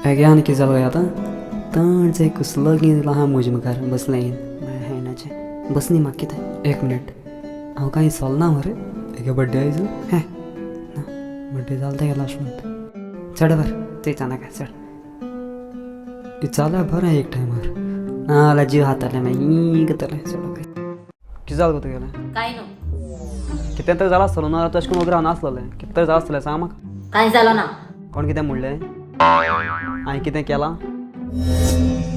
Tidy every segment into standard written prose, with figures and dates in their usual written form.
हेगे आनी कितें जालें आतां तणच एक कसलो लगीन आहा म्हजे मुखार बसलें येवन म्हळ्यार हॅनाचें बस न्ही म्हाका कितें एक मिनीट हांव कांय चलना मरे हेगे बड्डे आयज हें ना बड्डे जालो तेगे लास्ट मंथ चड बर थंय नाका चड जाल्यार बरें एक टायमार ना जाल्यार जीव खातालें मागीर करतलें चड ओके कितें जालें गो तुगेलें? काय न्हू. कितें तर जालां आसतलो ना तशें करून वगैरे नासलेलें कितें तर जालां आसतलें सांग म्हाका. काय जालो ना. कोण कितें म्हणलें? हांवें कितें केलां?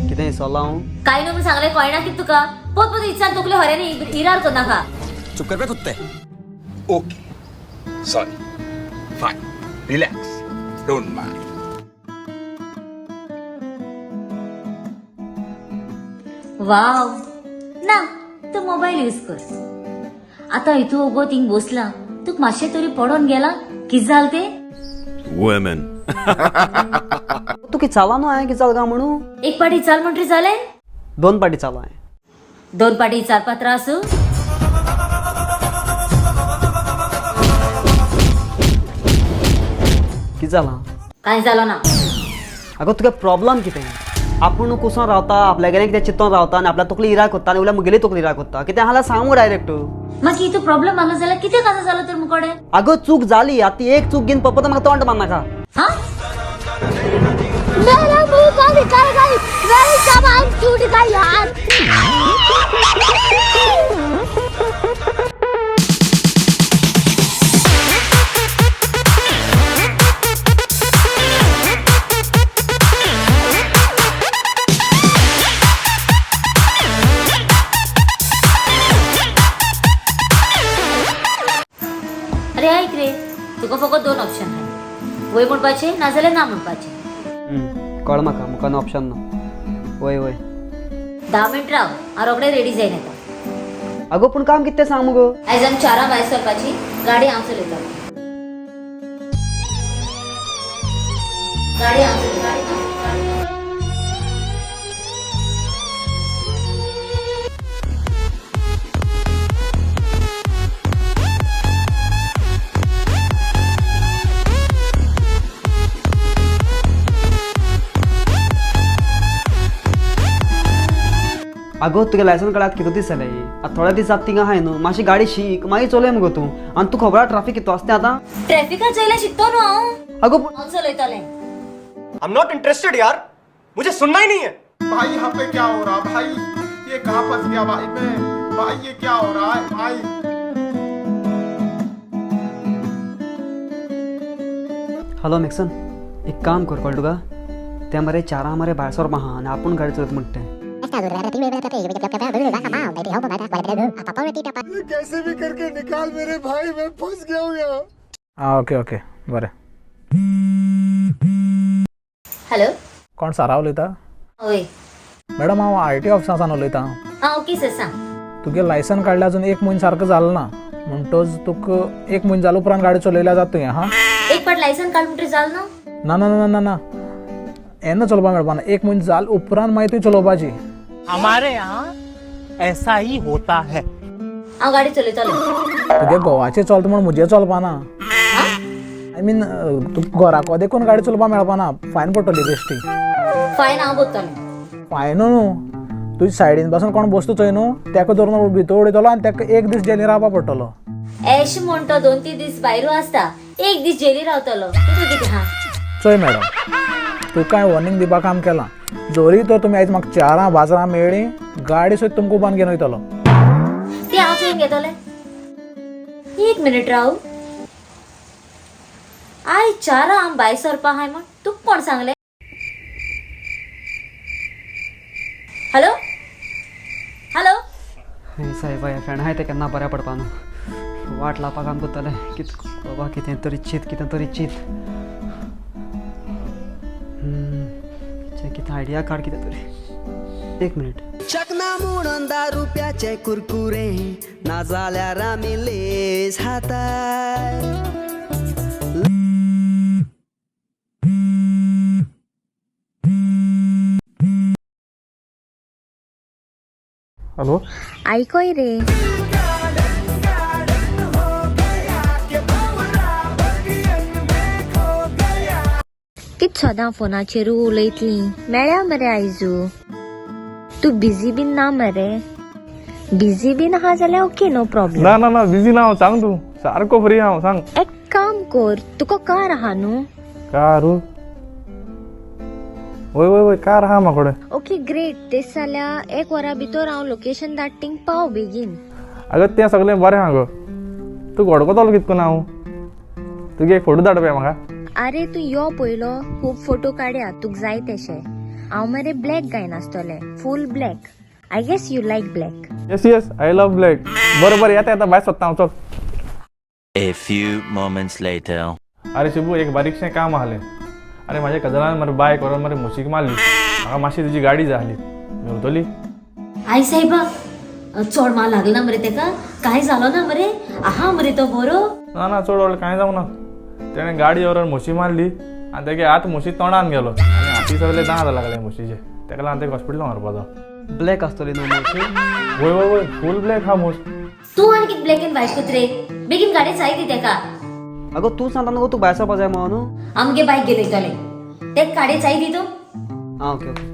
कितें इसोलां हांव? काय न्हू म्हूण सांगलें कळना कितें तुका? पोत पोत इचार तकले हऱ्यांनी इरार करनाका. चुप कर बे कुत्ते. Okay, sorry, fine, relax, don't mind. वाव ना तूं मोबायल यूज कर. आतां हितू ओगो थिंग बसला तुका मातशें तरी पडोन गेला कितें जालें तें? Women. तूं कितें चाला न्हू हांवें कितें जालें काय म्हणून? एक पाटी चाल म्हणटरी जालें? दोन पाटी चालो हांवें. दोन पाटी चालपा त्रास? कितें जालां? कांय जालो ना. आगो तुगे प्रॉब्लम कितें? आपूण कुसोन रावता आपल्यागेलें कितें चिंतोन रावता आनी आपल्या तकली इराक कोत्ता आनी उल्यार मुगेली तकली इराक कोत्ता कितें आहा जाल्यार सांग मुगो डायरेक्ट. मागीर हितू प्रॉब्लम आसलो जाल्यार कितें काजा जालो तर मुकोडे? आगो चूक जाली आतां ती एक चूक घेवन पप्पा म्हाका तोंड मारनाका. हा मेरा मुंह का निकल गई, मेरी जबान टूट गई यार। अरे ऐक रे तुका फकत दोन ऑप्शन आहाय, वय म्हणपाचें नाजाल्यार ना म्हणपाचें. कळ म्हाका मुखार ऑप्शन ना. वय वय. 10 मिनट राव हांव रोखडें रेडी जायन येता. आगो पूण काम कितें तें सांग मुगो. आयज आमी चारां भायर सरपाची गाडी हांव चलयता. गाडी हांव चलयता. आगो तुगे लायसन काडल्यार कितू दीस जाले? आतां थोडे दीस जाता थिंगा आहाय न्हू मातशी गाडी शीक मागीर चलय मुगो तूं. आनी तूं खबर आहा ट्राफीक कितू आसा तें आतां? ट्रॅफिकात चोयल्यार शिकतो न्हू हांव. आगो पूण हांव चलयतलें. I am not interested यार, मुझे सुनना ही नहीं है. भाई यहाँ पे क्या हो रहा भाई, ये कहाँ फंस गया भाई मैं, भाई ये क्या हो रहा है भाई. हॅलो मॅक्सन एक काम कर कळ्ळें तुका तें मरे चारां मरे भायर सरपा आहा आनी आपूण गाडी चलयता म्हणटा तें. कैसे भी करके निकाल मेरे भाई, मैं फंस गया हूँ यहाँ. आं ओके ओके बरें. हॅलो. कोण सारा उलयता? वय. मॅडम हांव आर टी ऑफिसांसान उलयतां. आं ओके सर सांग. तुगे लायसन काडल्यार अजून एक म्हयनो सारको जालो ना म्हणटच तुका एक म्हयनो जालो उपरांत गाडी चलयल्यार जाता तुवें हां. एक पाट लायसन काड म्हणटरी जाल ना? ना ना ना ना ना येन्ना चलोवपाक मेळपा ना, एक म्हयनो जाल उपरांत मागीर तुवें चलोवपाची. हमारे यहाँ ऐसा ही होता है. हांव गाडी चलयतलें. तुगे घोवाचें चलता म्हूण म्हजें चलपा ना. I mean तुका घराको देखून गाडी चलोवपाक मेळपा ना, फायन पडटली बेश्टी. फायन हांव भरतलें. फायन न्हू, तुज्या सायडीन पासून कोण बसता चोय न्हू तेका धरून भितर उडयतलो आनी तेका एक दीस जेलीन रावपा पडटलो. एश म्हण तो 2-3 दीस भायरू आसता, एक दीस जेली रावतलो. तुका कितें आहा? चोय मॅडम तुका हांवें वॉर्निंग दिवपा काम केलां, जरी तर तुमी आयज म्हाका चारां बाजारां मेळ्ळी गाडी सुद्दां तुमकां उबारून घेवन वयतलो. ती हांव चोयन घेतलें. एक मिनीट राव, आयज चारां आम भायर सरपा आहाय म्हण तुका कोण सांगलें? Hello hello. हे सायबा ह्या फ्रेंड आहाय तें केन्ना बऱ्या पडपा न्हू वाट लावपा काम करतलें. कित बाबा कितें तरी चीत कितें तरी चीत कितें आयडिया काड कितें तरी. एक मिनीट. शकना म्हणून 10 रुपयाचे कुरकुरे नाजाल्यार आमी लेस हाताय. हॅलो. आयकोय रे, कित सदां फोनाचेरू उलयतली. मेळ्या मरे आयजू. तूं बिजी बीन ना मरे? बिजी बीन आहा जाल्यार ओके, नो प्रॉब्लम. ना ना ना, बिजी ना हांव. सांग तूं, सारको फ्री हांव, सांग. एक काम कर, तुका कार आहा न्हू? कार? वय वय वय, कार आहा म्हाकोडे. Okay great. तेच जाल्यार एक वरा भितर हांव लोकेशन धाडटींग, पाव बेगीन. अगं, तें सगळें बरें आहा गो, तूं घोडकोतलो कितको ना हांव? तुगे एक फोटो धाड पळय म्हाका. अरे, तूं यो पयलो, खूब फोटो काड्या तुका जाय तेशे. हांव मरे ब्लॅक घायन आसतलें, full black. I guess you like black. Yes, I love black. बरं बरं, येता येता, भायर सोदता हांव, चल. A few moments later. अरे शिबू, एक बारीकशें काम आहलें. अरे, म्हाज्या कजनान मरे बायक व्हरोन मरे म्हशीक मारली. म्हाका मातशी तुजी गाडी जाय आहली, मेवतली? आई साहेबा, चोड मार लागला मरे तेका? काय जालो ना मरे? आहा मरे तो बरो? ना ना, चड व्हडलें कांय जावं ना. तेणें गाडी व्हरोन म्हशी मारली आनी तेगे हात म्हशी तोंडान गेलो आनी हाती सगळे दांत लागले म्हशीचे. तेका लागून तेका हॉस्पिटलान व्हरपाचो. ब्लॅक आसतली न्हू म्हशी? वय वय वय, फूल ब्लॅक हा म्हस. तूं आनी कित ब्लॅक अँड व्हायट कुत्रे? बेगीन गाडी चाय दी तेका. अगो, तूं सांगता न्हू तूं भायर सरपा जाय म्हणून न्हू. आमगे बायक घेवन वयतले तेक, गाडी चाय दी तूं. आं, okay okay.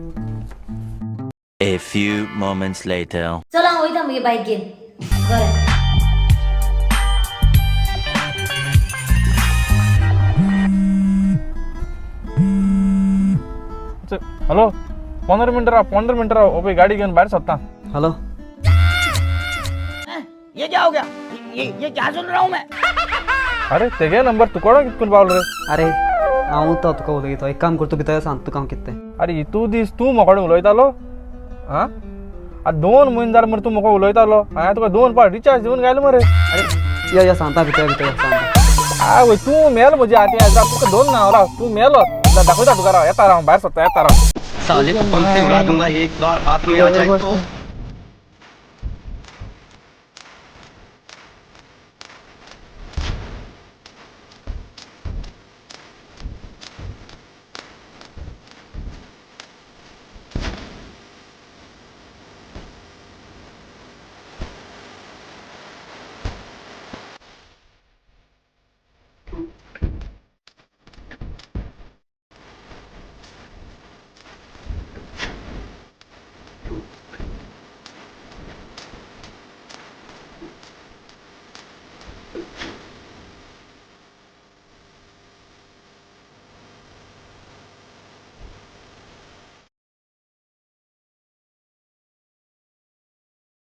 A few moments later. चल, हांव वयता मुगे बायक घेवन. बरें. हॅलो, 15 मिनटां राव, 15 मिनटां राव. ओ पळय, गाडी घेवन भायर सोदता. हॅलो. ये क्या हो गया? ये क्या सुन रहा हूँ मैं? अरे, तेगे नंबर तुकडो कितकून पावलो रे? अरे, हांव तो तुका उलयतो. एक काम कर, तूं भितर सांग तुका हांव कितें तें. अरे, इतू दीस तूं म्हाका उलयतालो. आं, आतां 2 म्हयने जाले मरे तूं म्हाका उलयतालो. हांवें तुका दोन पावट रिचार्ज दिवन घायलो मरे. अरे, यो यो, सांगता, भितर भितर यो, सांगता. आवय, तूं मेल म्हजी आती. आयज तुका दोन ना राव, तूं मेलो. दाखयता तुका, राव, येता राव, भायर सरता, येता राव. साले, पंखे उड़ा दूंगा एक बार हाथ में आ जाए तो.